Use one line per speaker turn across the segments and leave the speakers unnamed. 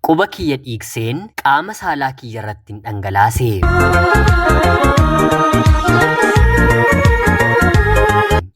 Quba kiyya dhiigseen qaama saalaa kiyya irratti hin dhangalaase.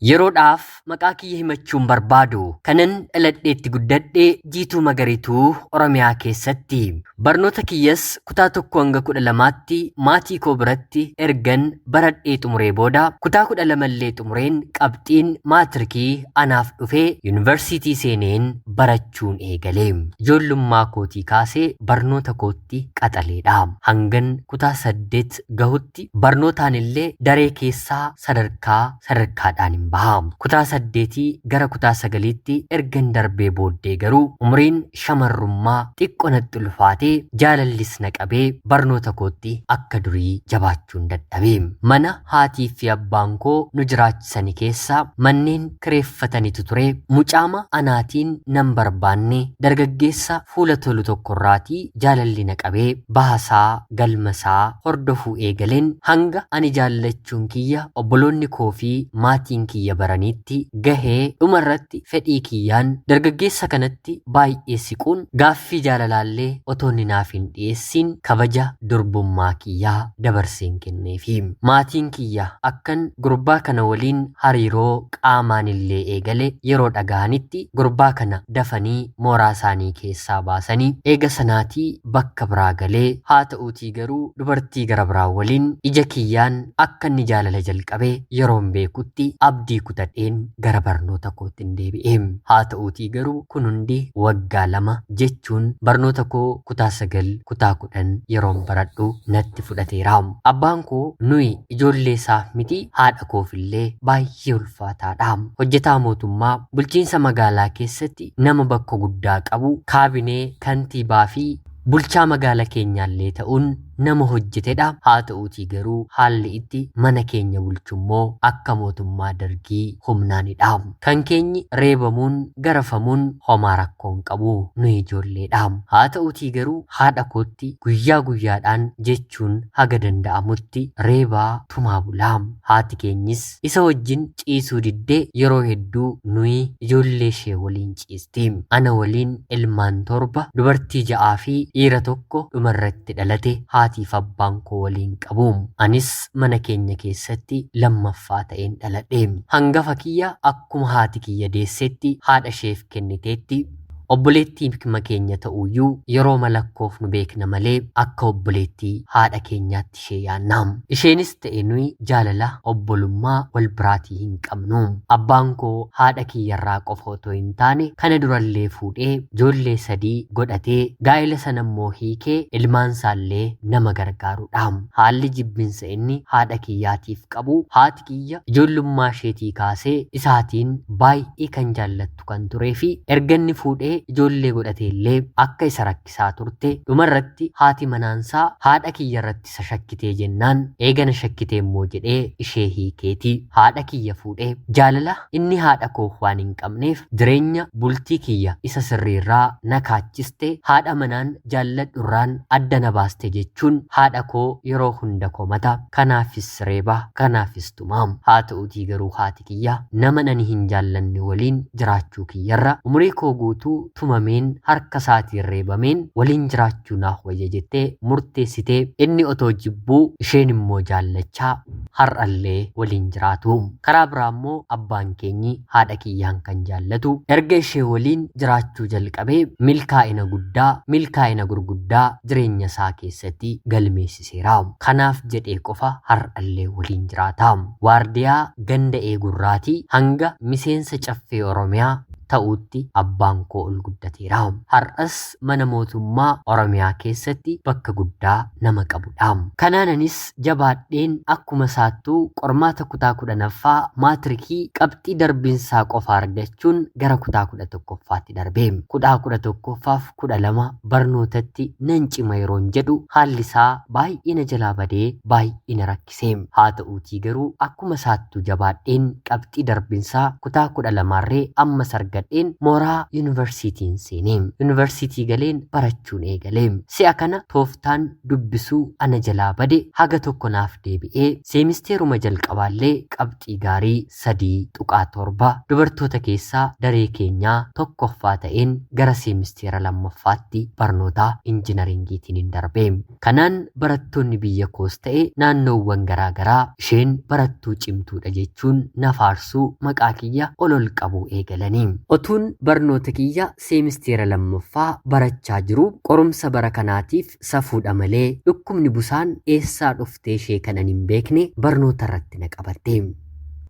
Yeroodhaaf maqaa kiyya himachuun barbaadu. Kanan dhaladheetti guddadhe Jiituu Magariituu Oromiyaa keessatti. Barnoota kiyyas kutaa 1 hanga 12tti maatii koo biratti ergan baradhee xumuree booda kutaa 12 illee xumureen qabxiin maatirikii anaaf dhufee yuunivarsiitii seeneen barachuun eegale. Ijoollummaa kootii kaasee barnoota kootti qaxaleedha. Hangan kutaa 8 gahutti barnootaan illee daree keessaa sadarkaa sadarkaadhaan hin baha. Kutaa saddeetii gara kutaa sagaliitti ergan darbee booddee garuu umriin shamarrummaa xiqqo natti ulfaatee jaalallis na qabee barnoota kootti akka durii jabaachuun dadhabe. Mana haatii fi abbaan koo nu jiraachisani keessa manneen kireeffatanitu ture. Mucaama anaatiin nan barbaanne dargaggeessa fuula tolu tokkorraatii jaalalli na qabee bahasaa galmasaa hordofuu eegaleen hanga ani jaallachuun kiyya obboloonni koo fi maatiin kiyya baraniitti gahee dhuma irratti fedhii kiyyaan dargaggeessa kanatti baay'ee siquun gaaffii jaalalaallee otoo inni naaf hin dhiyeessiin kabaja durbummaa kiyyaa dabarseen kenneefi. Maatiin kiyya akkan gurbaa kana waliin hariiroo qaamaanillee eegale yeroo dhagahanitti gurbaa kana dafanii mooraa isaanii keessaa baasanii eega sanaatii bakka biraa galee haa ta'uutii garuu dubartii gara biraa waliin ija kiyyaan akka inni jaalala jalqabe yeroon beekutti abdii kutadheen gara barnoota koottin deebi'e. Haa ta'uutii garuu kun hundi waggaa 2 jechuun barnoota koo kutaa 9, kutaa 10 yeroon baradhu natti fudhateera. Abbaan koo nuyi ijoollee isaaf miti haadha koofillee baay'ee ulfaataadha. Hojjetaa mootummaa bulchiinsa magaalaa keessatti nama bakka guddaa qabu, kaabinee, kantiibaa fi bulchaa magaala keenyaallee ta'uun nama hojjetedha. Haa ta'uutii garuu haalli itti mana keenya bulchummoo akka mootummaa Dargii humnaanidha. Kan keenyi reebamuun, garafamuun homaa rakkoo hin qabu. Nuyi ijoolleedha. Haa ta'uutii garuu haadha kootti guyyaa guyyaadhaan jechuun haga danda'amutti reebaa tumaa bula. Haati keenyis isa wajjin ciisuu diddee yeroo hedduu nuyi ijoollee ishee waliin ciisti. Ana waliin ilmaan 7, dubartii 6 fi dhiira 1 dhumarratti dhalate haatiif abbaan koo waliin qabu. Anis mana keenya keessatti lammaffaa ta'een dhaladhe. Hangafa kiyya akkuma haati kiyya deessetti haadha isheef kenniteetti. Obboleettii keenya ta'uyyuu yeroo malakkoofnu beekna malee akka obboleettii haadha keenyaatti ishee yaanna. Isheenis ta'e nuyi jaalala obbolummaa wal biraatii hin qabnu. Abbaan koo haadha kiyyarraa qofa otoo hin taane kana durallee fuudhee ijoollee 3 godhatee gaa'ela sana immoo hiikee ilmaansaallee nama gargaarudha. Haalli jibbinsa inni haadha kiyyaatiif qabu haati kiyya ijoollummaa isheetii kaasee isaatiin baay'ee kan jaallattu kan turee fi erga inni fuudhee ijoollee godhatee illee akka isa rakkisaa turte dhumarratti haati manaansaa haadha kiyya irratti isa shakkitee jennaan eega na shakkitee immoo jedhee ishee hiikeeti haadha kiyya fuudhee jaalala inni haadha koof waan hin qabneef jireenya bultii kiyya isa sirriirraa na kaachiste haadha manaan jaalladhurraan adda na baaste jechuun haadha koo yeroo hunda komata kanaafis reeba kanaafis tuma haa ta'uutii garuu haati kiyya nama ani hin jaallanne waliin jiraachuu kiyyarra umurii koo guutuu tumameen harka isaatiin reebameen waliin jiraachuu naaf wayya jettee murteessitee inni otoo jibbuu isheen immoo jaallachaa har'allee waliin jiraatu. Karaa biraa immoo abbaan keenyi haadha kiyyaan kan jaallatu erga ishee waliin jiraachuu jalqabee milkaa'ina guddaa milkaa'ina gurguddaa jireenya isaa keessatti galmeessiseera. Kanaaf jedhee qofa har'allee waliin jiraata. Waardiyaa ganda eegurraatii hanga miseensa Caffee Oromiyaa ta'uutti abbaan koo ol guddateera. Har'as mana mootummaa Oromiyaa keessatti bakka guddaa nama qabudha. Kanaan anis jabaadheen akkuma isaattuu qormaata kutaa 10ffaa maatirikii qabxii darbinsaa qofa argachuun gara kutaa 11ffaatti darbe. Kudhaa 11ffaaf 12 barnootatti nan cima yeroon jedhu haalli isaa baay'ee na jalaa badee baay'ee na rakkise. Haa ta'uutii garuu akkuma isaattuu jabaadheen qabxii darbinsaa kutaa 12rree ammas argadhe. argadheen mooraa yuunivarsiitiin seenee. Yuunivarsiitii galeen barachuun eegale. Si'a kana tooftaan dubbisuu ana jalaa bade haga tokko naaf deebi'ee seemisteeruma jalqabaallee qabxii gaarii 3.7 dubartoota keessaa daree keenyaa tokkoffaa ta'een gara seemisteera lammaffaatti barnoota injinaringiitiin hin darbe. Kanaan barattoonni biyya koos ta'e naannoowwan garaagaraa isheen barattuu cimtuudha jechuun na faarsuu maqaa kiyya ol ol qabuu eegalanii. Otuun barnoota kiyya seemisteera lammaffaa barachaa jiru qorumsa bara kanaatiif safuudha malee dhukkubni busaan eessaa dhuftee ishee kanan hin beekne barnoota irratti na qabatte.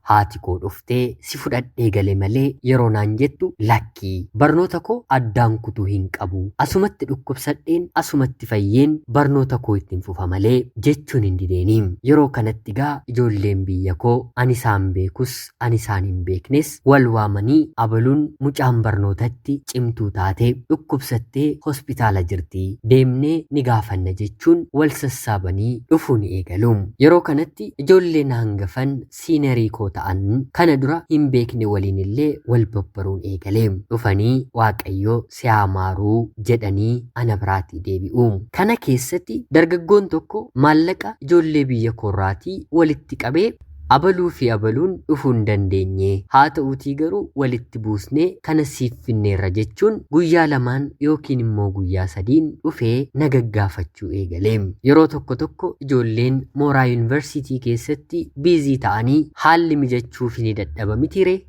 Haati koo dhuftee si fudhadhee gale malee yeroo naan jettu lakkii barnoota koo addaan kutuu hin qabu asumatti dhukkubsadheen asumatti fayyeen barnoota koo ittiin fufa malee jechuun hin dideeni. Yeroo kanatti gaa ijoolleen biyya koo ani isaan beekus ani isaan hin beeknes wal waamanii abaluun mucaan barnootatti cimtuu taate dhukkubsattee hospitaala jirti deemnee ni gaafanna jechuun wal sassaabanii dhufuu ni eegalu. Yeroo kanatti ijoolleen hangafan siinerii koo ta'an kana dura hin beekne waliin illee wal babbaruun eegale. Dhufanii Waaqayyoo si haa maaruu jedhanii ana biraatii deebi'u. Kana keessatti dargaggoon tokko maallaqa ijoollee biyya koorraatii walitti qabee abaluu fi abaluun dhufuu hin dandeenye. Haa ta'uutii garuu walitti buusnee kana siif finneerra jechuun guyyaa lamaan yookiin immoo guyyaa sadiin dhufee na gaggaafachuu eegale. Yeroo tokko tokko ijoolleen mooraa yuunivarsiitii keessatti biizii ta'anii haalli mijachuuf ni dadhaba mitiire.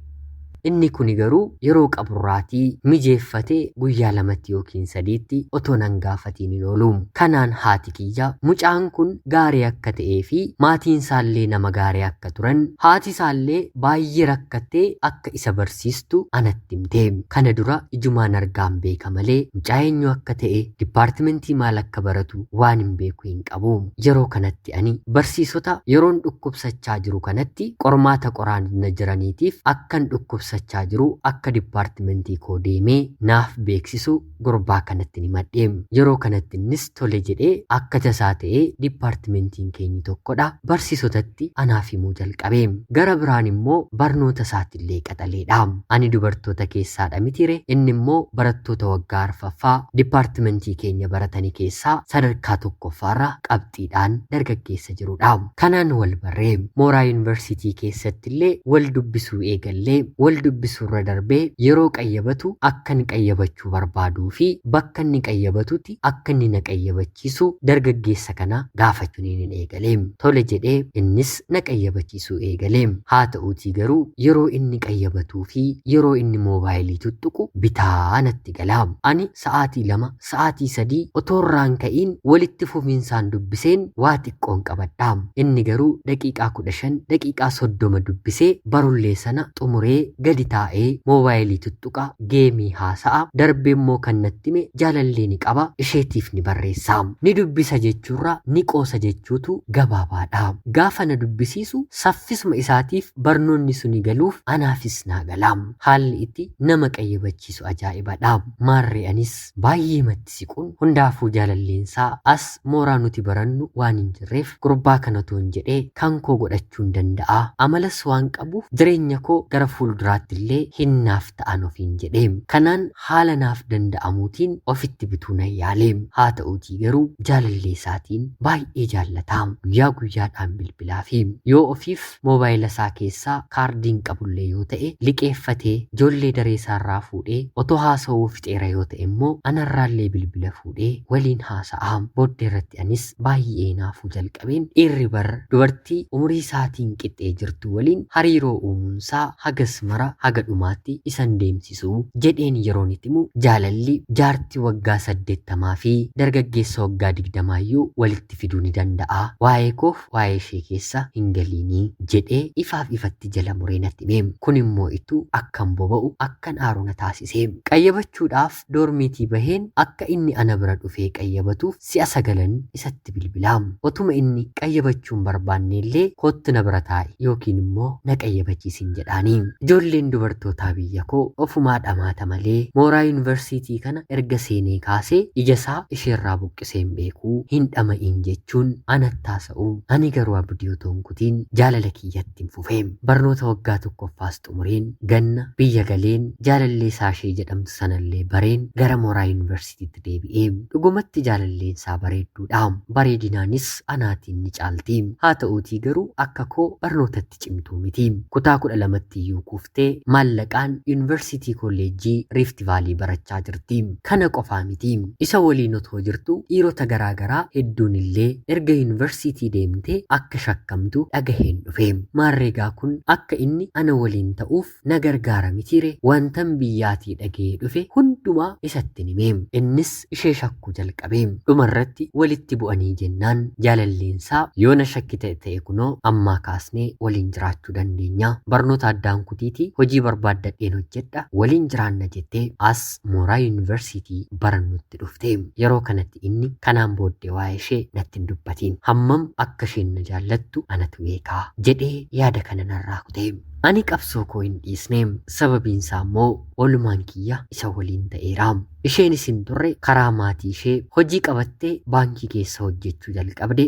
Inni kuni garuu yeroo qaburraatii mijeeffatee guyyaa lamatti yookiin sadiitti otoo nan gaafatiin hin oolu. Kanaan haati kiyya mucaan kun gaarii akka ta'ee fi maatiin isaallee nama gaarii akka turan haati isaallee baay'ee rakkattee akka isa barsiistu anatti himte. Kana dura ijumaan argaan beeka malee mucaa eenyu akka ta'e dipaartimentii maal akka baratu waan hin beeku hin qabu. Yeroo kanatti ani barsiisota yeroon dhukkubsachaa jiru kanatti qormaata qoraan na jiraniitiif akkan dhukkubsachaa jiru akka dipaartimentii koo deemee naaf beeksisu gurbaa kanatti ni madhe. Yeroo kanatti innis tole jedhee akka tasaa ta'ee dipaartimentiin keenyi tokkodha barsiisotatti anaaf himuu jalqabe. Gara biraan immoo barnoota isaatiillee qaxaleedha. Ani dubartoota keessaadha mitire inni immoo barattoota waggaa arfaffaa dipaartimentii keenya baratanii keessaa sadarkaa tokkoffaarra qabxiidhaan dargaggeessa jirudha. Kanaan wal barree mooraa yuunivarsiitii keessattillee wal dubbisuu eegallee wal dubbisuurra darbee yeroo qayyabatu akka inni qayyabachuu barbaaduu fi bakka inni qayyabatutti akka inni na qayyabachiisu dargaggeessa kana gaafachuun hin eegale. Tole jedhee innis na qayyabachiisuu eegale. Haa ta'uutii garuu yeroo inni qayyabatuu fi yeroo inni moobaayilii tuttuqu bitaa natti gala. Ani sa'aatii 2 sa'aatii 3 otoo irraan ka'iin walitti fufinsaan dubbiseen waa xiqqoon qabadha. Inni garuu daqiiqaa 15 daqiiqaa 30 dubbisee barullee sana xumuree gadi taa'ee moobaayilii tuttuqa geemii haasa'a darbee immoo kan natti hime jaalallee ni qaba isheetiif ni barreessa. Ni dubbisa jechuurra ni qoosa jechuutu gabaabaadha. Gaafa na dubbisiisu saffisuma isaatiif barnoonni suni galuuf anaafis naa gala. Haalli itti nama qayyabachiisu ajaa'ibadha. Maarree anis baay'ee matti siquun hundaafuu jaalalleensaa as mooraa nuti barannu waan hin jirreef gurbaa kana otoo hin jedhee kan koo godhachuu hin danda'a. Amalas waan qabuuf jireenya koo gara fuulduraatti illee hin naaf ta'an ofiin jedhee. Kanaan haala naaf danda'amuutiin ofitti bituu nan yaale. Haa ta'uutii garuu jaalallee isaatiin baay'ee jaallata. Guyyaa guyyaadhaan bilbilaa fi yoo ofiif moobaayila isaa keessaa kaardiin qabullee yoo ta'e liqeeffatee ijoollee daree isaarraa fuudhee otoo haasa'uu fixeera yoo ta'e immoo anarraallee bilbila fuudhee waliin haasa'a. Booddee irratti anis baay'ee naafuu jalqabeen dhiirri bar dubartii umurii isaatiin qixxee jirtu waliin hariiroo uumuunsaa hagas mara haga dhumaatti isan deemsisuu jedheen yeroon itti himu jaalalli jaartii waggaa 80 fi dargaggeessa waggaa 20 walitti fiduu ni danda'a. Waa'ee koof waa'ee ishee keessa hin galiinii jedhee ifaaf ifatti jala muree natti hime. Kun immoo ittuu akkan boba'u akkan aaru na taasise. Qayyabachuudhaaf doormiitii baheen akka inni ana bira dhufee qayyabatuuf si'a 9 isatti bilbila. Otuma inni qayyabachuun barbaanne illee kottu na bira taa'i yookiin immoo na qayyabachiisin jedhaani. Ijoollee Ijoolleen dubartootaa biyya koo ofumaa dhamaata malee mooraa yuunivarsiitii kana erga seenee kaasee ija isaa isheerraa buqqisee hin beekuu, hin dhama'iin jechuun anatti haasa'u. Ani garuu abdii otoo hin kutiin jaalala kiyyatti hin fufeem. Barnoota waggaa tokkoffaas xumureen ganna biyya galeen jaalallee isaa ishee jedhamtu sanallee bareen gara mooraa yuunivarsiitiitti deebi'ee. Dhugumatti jaalalleen isaa bareedduudha. Bareedinaanis anaatiin ni caalti. Haa ta'uutii garuu akka koo barnootatti cimtuu miti. Kutaa 12tti iyyuu kuftee maallaqaan yuunivarsiitii kolleejjii Riifti Vaalii barachaa jirti. Kana qofaa miti. Isa waliin otoo jirtu dhiirota garaagaraa hedduun illee erga yuunivarsiitii deemtee akka shakkamtu dhagaheen dhufe. Maarreegaa kun akka inni ana waliin ta'uuf na gargaara mitiire, wantan biyyaatii dhagahee dhufe hundumaa isatti hime. Innis ishee shakkuu jalqabe. Dhumarratti walitti bu'anii jennaan jaalalleensaa yoo na shakkite ta'e kunoo ammaa kaasnee waliin jiraachuu dandeenya. Barnoota addaan kutiitii hojii barbaaddadheen hojjedha, waliin jiraanna jettee as mooraa yuunivarsiitii barannutti dhufte. Yeroo kanatti inni kanaan booddee waa'ee ishee natti hin dubbatiin. Hammam akka isheen na jaallattu anatu beekaa jedhee yaada kana narraa kute. Ani qabsoo koo hin dhiisne, sababiin isaa immoo oolmaan kiyya isa waliin ta'eera. Isheenis hin turre karaa maatii ishee hojii qabattee baankii keessa hojjechuu jalqabde.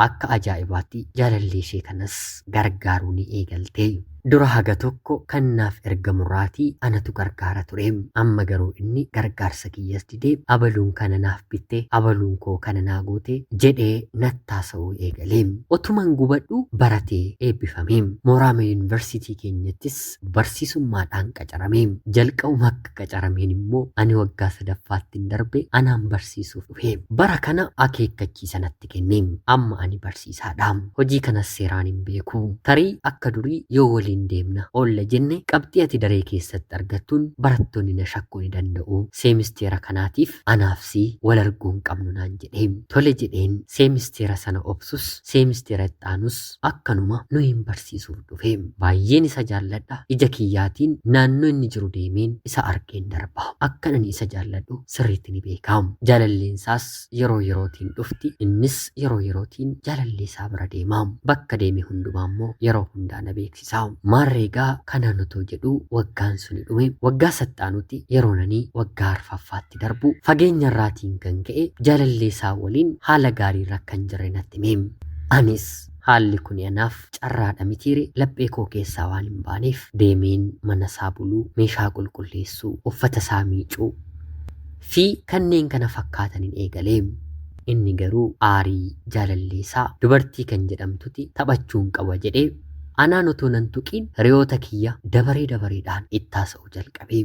Akka ajaa'ibaatti jaalallee ishee kanas gargaaruu ni eegalte. Dura haga tokko kan naaf ergamurraatii anatu gargaara ture. Amma garuu inni gargaarsa kiyyas didee abaluun kana naaf bitte, abaluun koo kana naa goote jedhee nattaasa'uu eegale. Otuman gubadhu baratee eebbifame. Mooraama yuunivarsiitii keenyattis barsiisummaadhaan qacarame. Jalqabuma akka qacarameen immoo ani waggaa sadaffaatti hin darbe anaan barsiisuuf dhufe. Bara kana akeekkachiisa natti kenne. Amma ani barsiisaadha. Hojii kanas seeraan hin beeku. Tarii akka durii yoo waliin deemna oolla jenne qabxii ati daree keessatti argattuun barattoonni na shakkuu ni danda'u. Seemisteera kanaatiif anaaf si wal arguu hin qabnu naan jedhe. Tole jedheen seemisteera sana obsus seemisteera itti aanus akkanuma nu hin barsiisuuf dhufe. Baay'een isa jaalladha. Ija kiyyaatiin naannoo inni jiru deemeen isa argeen darba. Akkan ani isa jaalladhu sirriitti ni beeka. Jaalalleensaas yeroo yerootiin dhufti. Innis yeroo yerootiin jaalallee isaa bira deema. Bakka deeme hundumaa immoo yeroo hundaa na beeksisa. Maarreegaa kanaan otoo jedhu waggaan suni dhume. Waggaa saxxaanutti yeroo nanii waggaa arfaffaatti darbu fageenya irraatiin kan ka'e jaalallee isaa waliin haala gaarii irra kan jirre natti hime. Anis haalli kun anaaf carraadha mitiire, laphee koo keessaa waan hin baaneef deemeen mana isaa buluu, meeshaa qulqulleessuu, uffata isaa miicuu fi kanneen kana fakkaataniin eegale. Inni garuu aarii jaalallee isaa dubartii kan jedhamtuti taphachuun qaba jedhee anaan otoo nan tuqiin hiriyoota kiyya dabaree dabareedhaan itti haasa'uu jalqabe.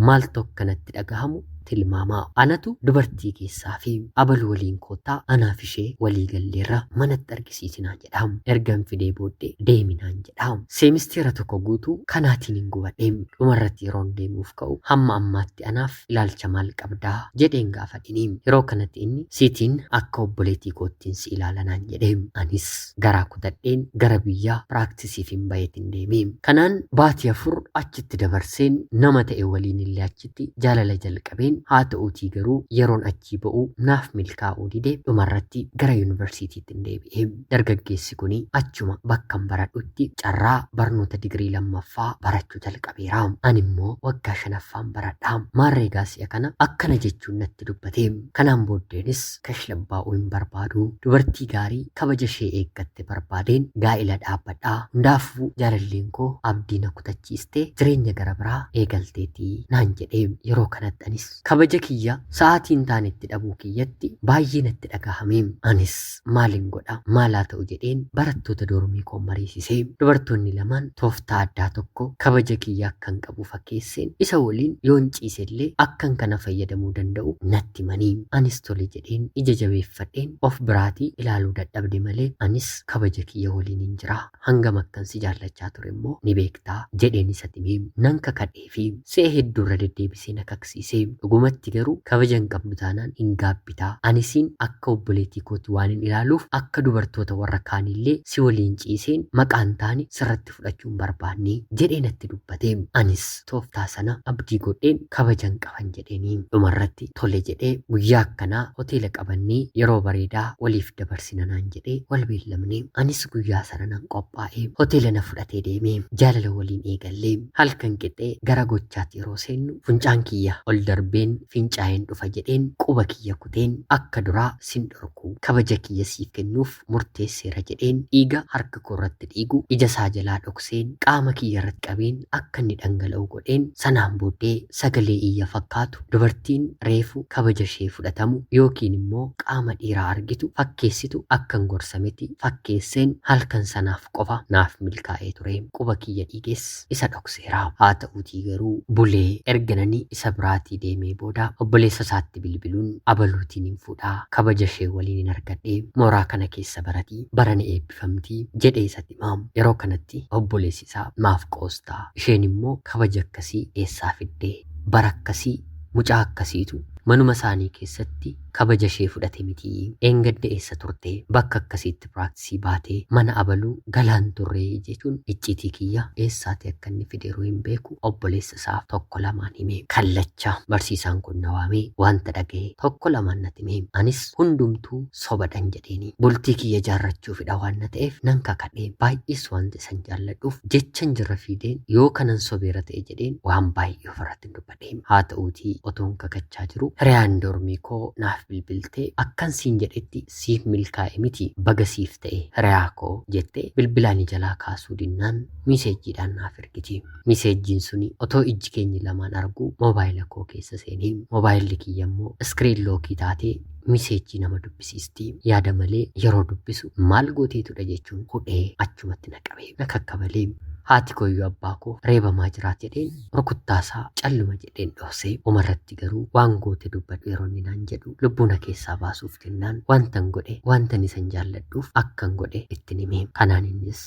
Maaltu akkanatti dhagahamu tilmaamaa. Anatu dubartii keessaa fi abalu waliin koottaa anaaf ishee walii galleerra manatti argisiisinaa jedha. Ergan fidee booddee deeminaan jedha. Seemisteera tokko guutuu kanaatiin hin gubadhe. Dhumarratti yeroon deemuuf ka'u hamma ammaatti anaaf ilaalcha maal qabdaa jedheen gaafadhini. Yeroo kanatti inni siitiin akka obboleettii koottiin si ilaalanaan jedhe. Anis garaa kutadheen gara biyyaa piraaktisii hin baheetiin deeme. Kanaan baatii 4 achitti dabarseen nama ta'e waliin illee achitti jaalala jalqabeen, haa ta'uutii garuu yeroon achii ba'u naaf milkaa'uu dide. Dhumarratti gara yuunivarsiitiitti hin deebi'e. Dargaggeessi kun achuma bakkan baradhutti carraa barnoota digirii lammaffaa barachuu jalqabeera. Ani immoo waggaa shanaffaan baradha. Maarreegaa si'a kana akkana jechuun natti dubbate. Kanaan booddeenis kashlabbaa'uu hin barbaadu. Dubartii gaarii kabaja ishee eeggatte barbaadeen gaa'ila dhaabbadha. Hundaafuu jaalalleen koo abdii na kutachiiste, jireenya gara biraa eegalteetii naan jedhe. Yeroo kanatti anis kabaja kiyya sa'aatiin taanetti dhabuu kiyyatti baay'ee natti dhagahame. Anis maalin godha, maalaa ta'u jedheen barattoota doormii koo mariisise. Dubartoonni lamaan tooftaa addaa tokko kabaja kiyya akkan qabu fakkeesseen isa waliin yoon ciisellee akkan kana fayyadamuu danda'u natti himanii. Anis tole jedheen ija jabeeffadheen of biraatii ilaaluu dadhabde malee anis kabaja kiyya waliin hin jira. Hangam akkan si jaallachaa ture immoo ni beektaa jedheen isatti hime. Nan kakadhee fi si'a hedduurra deddeebisee na kaksiise. Dhugumatti garuu kabaja hin qabdu taanaan hin gaabbitaa. Anisiin akka obboleettii kootti waan hin ilaaluuf akka dubartoota warra kaanillee si waliin ciiseen maqaan taane sirratti fudhachuu hin barbaanne jedhee natti dubbate. Anis tooftaa sana abdii godheen kabaja hin qaban jedheeni. Dhumarratti tole jedhee guyyaa akkanaa hoteela qabannee yeroo bareedaa waliif dabarsina naan jedhee wal beellamne. Anis guyyaa sana nan qophaa'e. Hoteela na fudhatee deeme. Jaalala waliin eegallee halkan qixxee gara gochaatti yeroo seennu funcaan kiyya ol darbeen fincaa'een dhufa jedheen quba kiyya kuteen akka duraa sin dhorku kabaja kiyya siif kennuuf murteesseera jedheen dhiiga harka koo irratti dhiigu ija isaa jalaa dhokseen qaama kiyya irratti qabeen akka inni dhangala'u godheen sanaan booddee sagalee iyya fakkaatu dubartiin reefu kabaja ishee fudhatamu yookiin immoo qaama dhiiraa argitu fakkeessitu akkan gorsametti fakkeesseen halkan sanaaf qofa naaf milkaa'ee ture. Quba kiyya dhiiges isa dhokseera. Haa ta'uutii garuu bulee erga nani isa biraatii deemee booda obboleessa isaatti bilbiluun abaluutiin hin fuudhaa kabaja ishee waliin hin argadhee mooraa kana keessa baratii barana eebbifamtii jedhee isatti himaa. Yeroo kanatti obboleessi isaa maaf qoostaa? Isheen immoo kabaja akkasii eessaa fiddee? Bara akkasii mucaa akkasiitu manuma isaanii keessatti kabaja ishee fudhate miti. Dheengadda eessa turte? Bakka akkasiitti piraaktisii baatee mana abaluu galaan turree jechuun icciitii kiyya eessaati akka inni fideeru hin beeku obboleessa isaaf tokko lamaan hime. Kallacha barsiisaan kun na waamee wanta dhaga'e tokko lamaan natti hime. Anis hundumtuu sobadhan jedheeni. Bultii kiyya jaarrachuufidha waan na ta'eef nan kakadhe. Baay'ees wanta isan jaalladhuuf jechan jirra fiideen yoo kanan sobeera ta'e jedheen waan baay'ee ofirratti hin dubbadhe. Haa ta'uutii otoon kakachaa jiru hiriyaan dormii koo naaf bilbiltee akkan siin jedhetti siif milkaa'e miti baga siif ta'e hiriyaa koo jettee bilbilaan jalaa kaasuu dinnaan miseejjiidhaan naaf ergiti. Miseejjiin suni otoo ijji keenya lamaan arguu moobaayila koo keessa seenee moobaayilli kiyya immoo iskiriin lookii taatee miseejjii nama dubbisiisti. Yaada malee yeroo dubbisu maal gooteetudha jechuun hudhee achumatti na qabee na kakkabalee haati koyyuu abbaa koo reebamaa jiraat jedheen rukuttaasaa calluma jedheen dhoosee umarratti garuu waan goote dubbadhu yeroo inni naan jedhu lubbuu na keessaa baasuuf jennaan wantan godhe wantan isan jaalladhuuf akkan godhe ittiin himee kanaan innis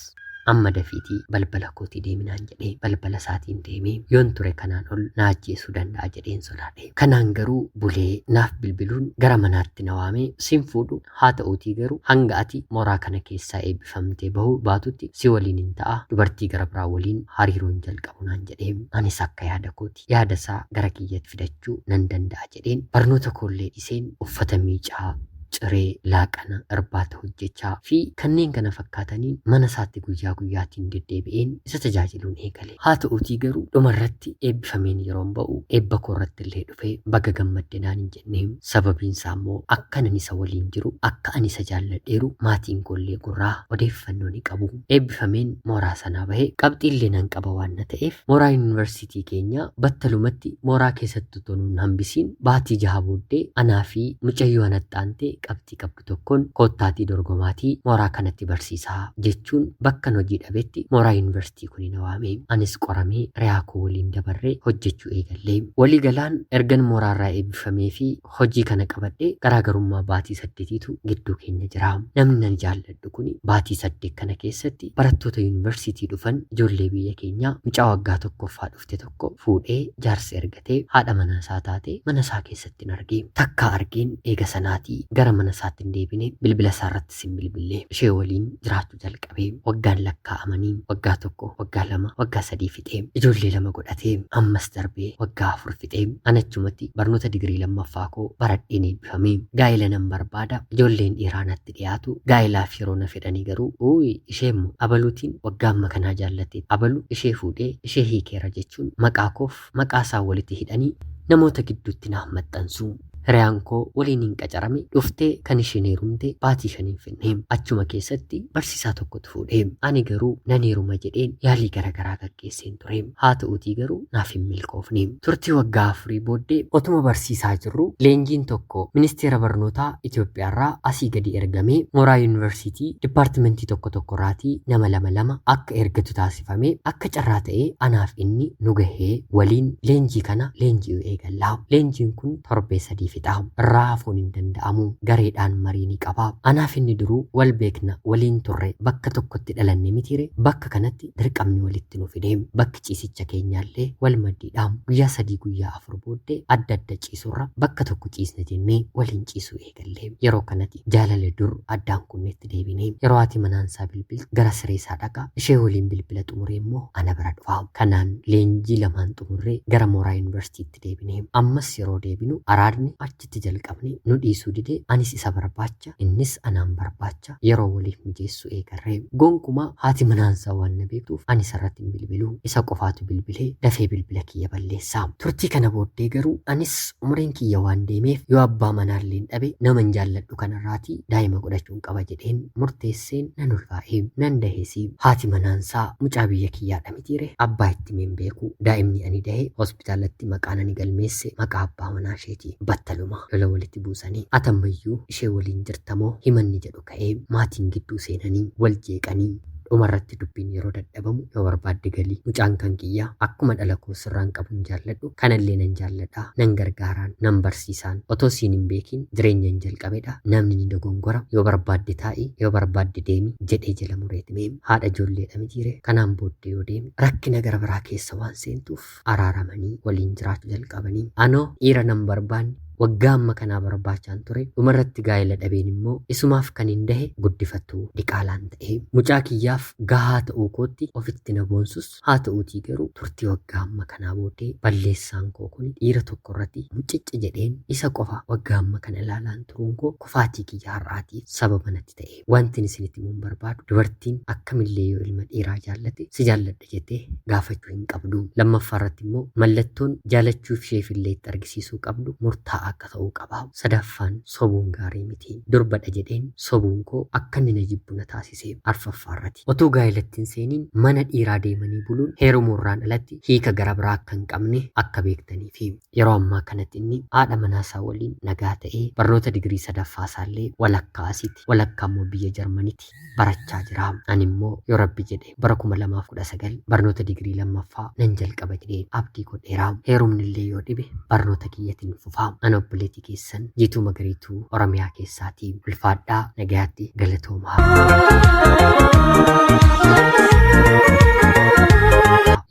amma dafiitii balbala kootii deeminaan jedhee balbala isaatiin deemee yoon ture kanaan ol na ajjeesuu danda'a jedheen sodaadhe. Kanaan garuu bulee naaf bilbiluun gara manaatti na waamee sin fuudhu haa ta'uutii garuu hanga ati mooraa kana keessaa eebbifamtee bahuu baatutti si waliin hin ta'a dubartii gara biraa waliin hariiroon jalqabu naan jedhee anis akka yaada kooti yaada isaa gara kiyyatti fidachuu nan danda'a jedheen barnoota koollee dhiseen uffata miicaa ciree laaqana irbaata hojjechaa fi kanneen kana fakkaataniin mana isaatti guyyaa guyyaatiin deddeebi'een isa tajaajiluun eegale. Haa ta'uutii garuu dhumarratti eebbifameen yeroon ba'u eebba koorratti illee dhufee baga gammadde naan hin jennee sababiin isaa immoo akka ani isa waliin jiru akka ani isa jaalladheeru maatiin koollee gurraa odeeffannoo ni qabu. Eebbifameen mooraa sanaa bahee qabxiillee nan qaba waan na ta'eef mooraa yuunivarsiitii keenyaa battalumatti mooraa keessatti otoo nuun hambisiin baatii jaha booddee anaa fi mucayyoo anaxxaantee qabxii qabdu tokkoon koottaatii dorgomaatii mooraa kanatti barsiisaa jechuun bakkan hojii dhabetti mooraa yuunivarsiitii kun na waame. Anis qoramee riyaa koo waliin dabarree hojjechuu eegallee. Waliigalaan ergan mooraarraa eebbifamee fi hojii kana qabadhee garaagarummaa baatii 8tu gidduu keenya jira. Namni nan jaalladhu kun baatii 8 kana keessatti barattoota yuunivarsiitii dhufan ijoollee biyya keenyaa mucaa waggaa tokkoffaa dhufte tokko fuudhee jaarsa ergatee haadha mana isaa taatee mana isaa keessatti hin arge. Takkaa argeen eega sanaatii gara mana isaatti hin deebine bilbila isaa irrattis hin bilbille ishee waliin jiraachuu jalqabe. Waggaan lakkaa'amanii waggaa 1 waggaa 2 waggaa 3 fixee ijoollee 2 godhatee ammas darbee waggaa 4 fixee anachumatti barnoota digirii lammaffaa koo baradheen eebbifame. Gaa'ela nan barbaada ijoolleen dhiiraa natti dhiyaatu gaa'ilaaf yeroo na fedhanii garuu uuyi ishee immoo abaluutiin waggaa amma kanaa jaallatte abalu ishee fuudhee ishee hiikeera jechuun maqaa koof maqaa isaa walitti hidhanii namoota gidduutti naaf maxxansu. Hiriyaan koo waliin hin qacarame dhuftee kan isheen heerumte baatii 5 hin finne. Achuma keessatti barsiisaa tokkotu fuudhe. Ani garuu nan heeruma jedheen yaalii garaagaraa gaggeesseen ture. Haa ta'uutii garuu naaf hin milkoofne. Turtii waggaa 4 booddee otuma barsiisaa jirru leenjiin tokko ministeera barnootaa Itoophiyaarraa asii gadi ergamee mooraa yuunivarsiitii dipaartimentii tokko tokkorraatii nama lama lama akka ergatu taasifame akka carraa ta'ee anaaf inni nu gahee waliin leenjii kana leenji'uu eegalla. Leenjiin kun torbee 3 fixa. Irraa hafuun hin danda'amu. Gareedhaan marii ni qaba. Anaaf inni duruu wal beekna, waliin turre, bakka tokkotti dhalanne mitiire, bakka kanatti dirqamni walitti nu fide. Bakki ciisicha keenyaallee wal maddiidha. Guyyaa 3 guyyaa 4 booddee adda adda ciisurra bakka tokko ciisna jennee waliin ciisuu eegalle. Yeroo kanatti jaalala dur addaan kunnetti deebine. Yeroo haati manaansaa bilbiltu gara sireesaa dhaqa. Ishee waliin bilbila xumuree immoo ana bira dhufa. Kanaan leenjii lamaan xumurree gara mooraa yuunivarsiitiitti deebine. Ammas yeroo deebinu araadni achitti jalqabne nu dhiisuu dide. Anis isa barbaacha, innis anaan barbaacha yeroo waliif mijeessuu eegarre. Gonkumaa haati manaansaa waan na beektuuf ani isarratti hin bilbilu. Isa qofaatu bilbilee dafee bilbila kiyya balleessa. Turtii kana booddee garuu anis umriin kiyya waan deemeef yoo abbaa manaalleen dhabe naman jaalladhu kanarraatii daa'ima godhachuun qaba jedheen murteesseen nan ulfaa'e. Nan dahesi. Haati manaansaa mucaa biyya kiyyaadha mitiire, abbaa itti himee hin beeku. Daa'imni ani dahe hospitaalatti maqaan ani galmeesse maqaa abbaa manaa isheeti. Battaluma lola walitti buusanii ati ammayyuu ishee waliin jirtamoo himanni jedhu ka'ee maatiin gidduu seenanii wal jeeqanii dhumarratti dubbiin yeroo dadhabamu yoo barbaadde gali, mucaan kan kiyya, akkuma dhala koo sirraan qabun jaalladhu kanallee nan jaalladha, nan gargaaraan, nan barsiisaan, otoo siin hin beekin jireenyan jalqabedha, namni ni dogongora, yoo barbaadde taa'i, yoo barbaadde deemi jedhee jala mureetime. Haadha ijoolleedha mitiire, kanaan booddee yoo deeme rakkina gara biraa keessa waan seentuuf araaramanii waliin jiraachuu jalqabanii. Anoo dhiira nan barbaanne waggaa amma kanaa barbaachaan ture, dhumarratti gaa'ela dhabeen immoo isumaaf kan hin dahe guddifattuu diqaalaan ta'e. Mucaa kiyyaaf gahaa ta'uu kootti ofitti na boonsus, haa ta'uutii garuu turtii waggaa amma kanaa booddee balleessaan koo kun dhiira tokko irratti mucicci jedheen isa qofa waggaa amma kana ilaalaan turuun koo kufaatii kiyya har'aatiif sababa natti ta'e. Wantin isinitti himuun barbaadu, dubartiin akkamillee yoo ilma dhiiraa jaallate si jaalladha jettee gaafachuu hin qabdu. Lammaffaa irratti immoo mallattoon jaalachuuf isheef illee itti argisiisuu qabdu murtaa'aa akka ta'uu qaba. Sadaffaan, sobuun gaarii miti. Durbadha jedheen sobuun koo akka inni na jibbu na taasise. Arfaffaa irratti, otuu gaa'elatti hin seeniin mana dhiiraa deemanii buluun heerumuurraan alatti hiika gara biraa akka hin qabne akka beektaniifi. Yeroo ammaa kanatti inni haadha manaasaa waliin nagaa ta'ee barnoota digirii sadaffaa isaallee walakkaa asitti, walakkaa immoo biyya Jarmanitti barachaa jira. Ani immoo yoo Rabbi jedhe bara 2019 barnoota digirii lammaffaa nan jalqaba jedheen abdii godheera. Heerumni illee yoo dhibe barnoota kiyyatiin fufa. Ana obboleettii keessan Jiituu Magariituu Oromiyaa keessaatii. Ulfaadhaa, nagayaatti, galatoomaa.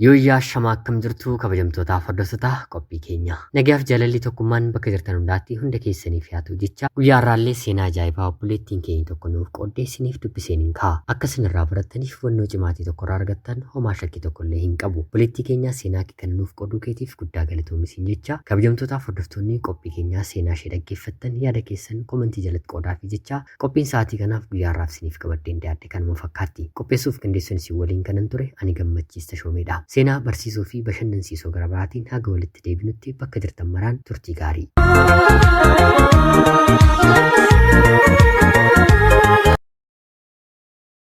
Yooyyaa, shamaa, akkam jirtu kabajamtootaaf hordoftoota qophii keenya. Nagayaaf jaalalli tokkummaan bakka jirtan hundaatti hunda keessaniif haa ta'u jecha, guyyaa har'aallee seenaa ajaa'ibaa obboleettiin keenya tokko nuuf qooddee isiniif dubbiseen hin ka'a. Akka isin irraa barattaniif hubannoo cimaatii tokko irraa argattan homaa shakkii tokko illee hin qabu. Obboleettii keenya, seenaa kee kana nuuf qooduu keetiif guddaa galatoomi siin jecha, kabajamtootaaf hordoftoonni qophii keenyaa seenaa ishee dhaggeeffattan yaada keessan komentii jalatti qoodaafii jecha, qophiin sa'aatii kanaaf guyyaa har'aaf isiniif qabadheen dhiyaadhe kanuma fakkaatti. Qopheessuuf qindeessuun isin waliin kanan ture ani Gammachiis Tashoomeedha. Seenaa barsiisoo fi bashannansiisoo gara biraatiin haga walitti deebinutti bakka jirtan maraan turtii gaarii.